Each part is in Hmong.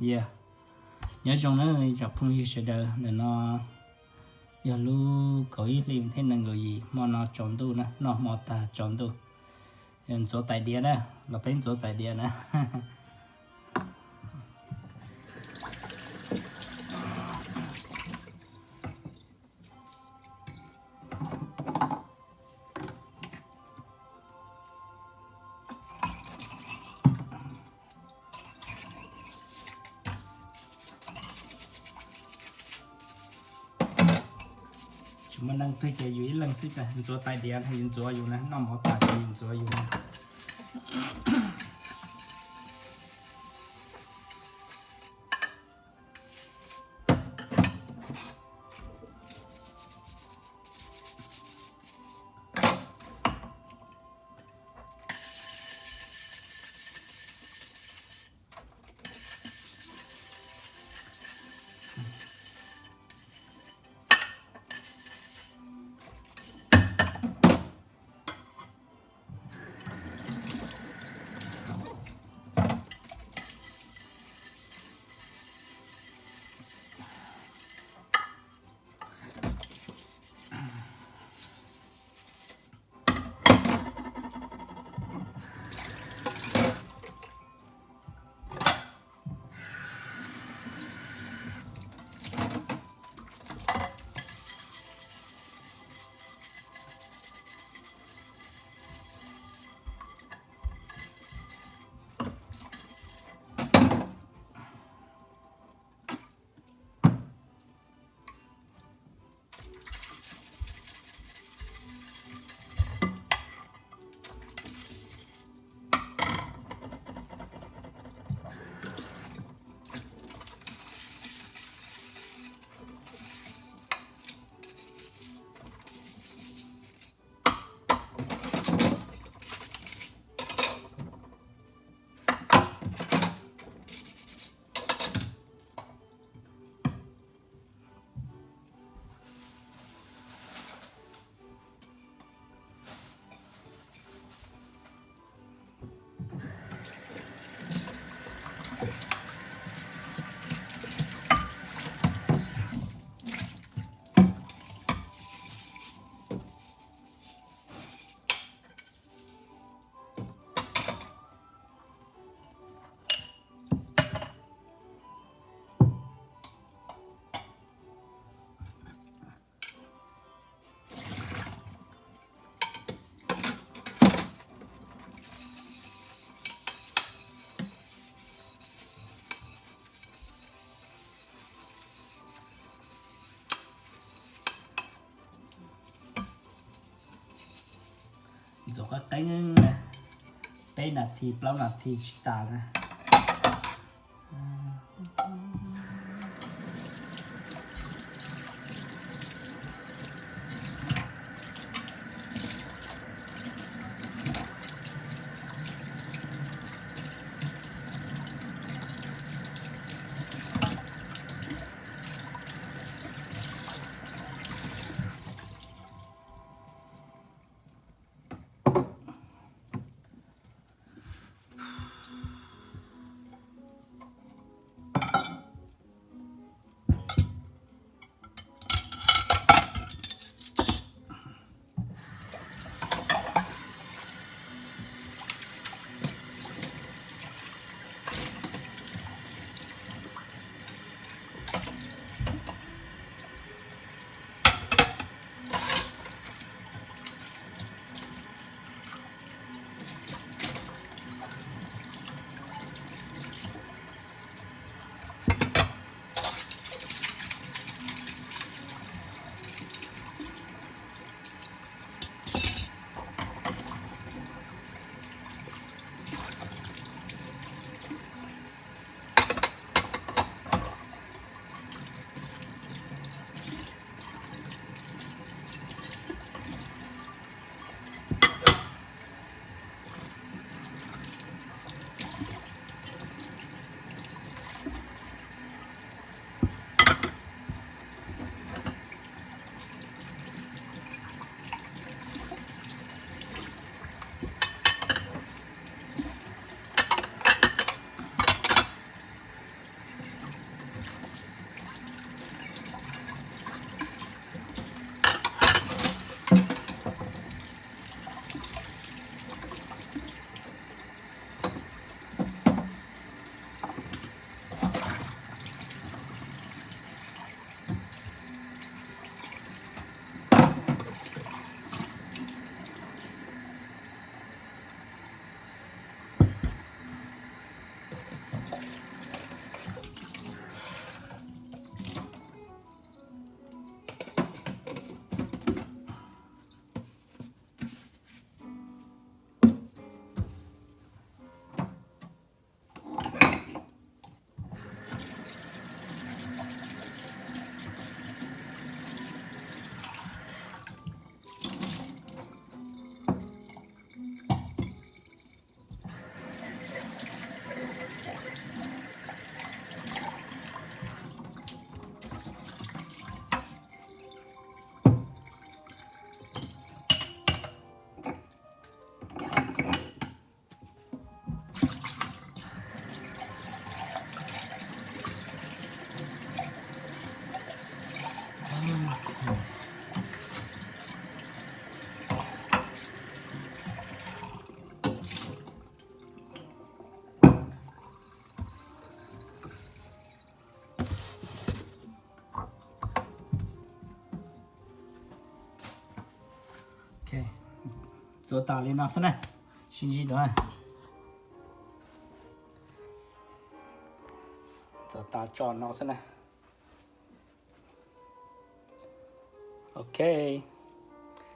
Yog, nyob zoo na tsoom phooj ywg sawv daws, ntawm no yog lub kaum ib hli thib nees nkaum yim, hmo no tsaus ntuj na, noj hmo tag tsaus ntuj. Ntxuav tais diav na, los peb ntxuav tais diav na. Tsis muaj neeg twg ces yus ib leeg xwb, ntxuav tais diav yus ntxuav yus na, noj mov tas ces yus ntxuav yus na. Ntxuav qeeb qeeb, peb nas this plaub nas this tsis tas na. Txuas tas li no xwb na. Sib ntsib dua. Txuas tas tso no xwb na. Ok.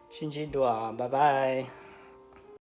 Sib ntsib dua, bye bye.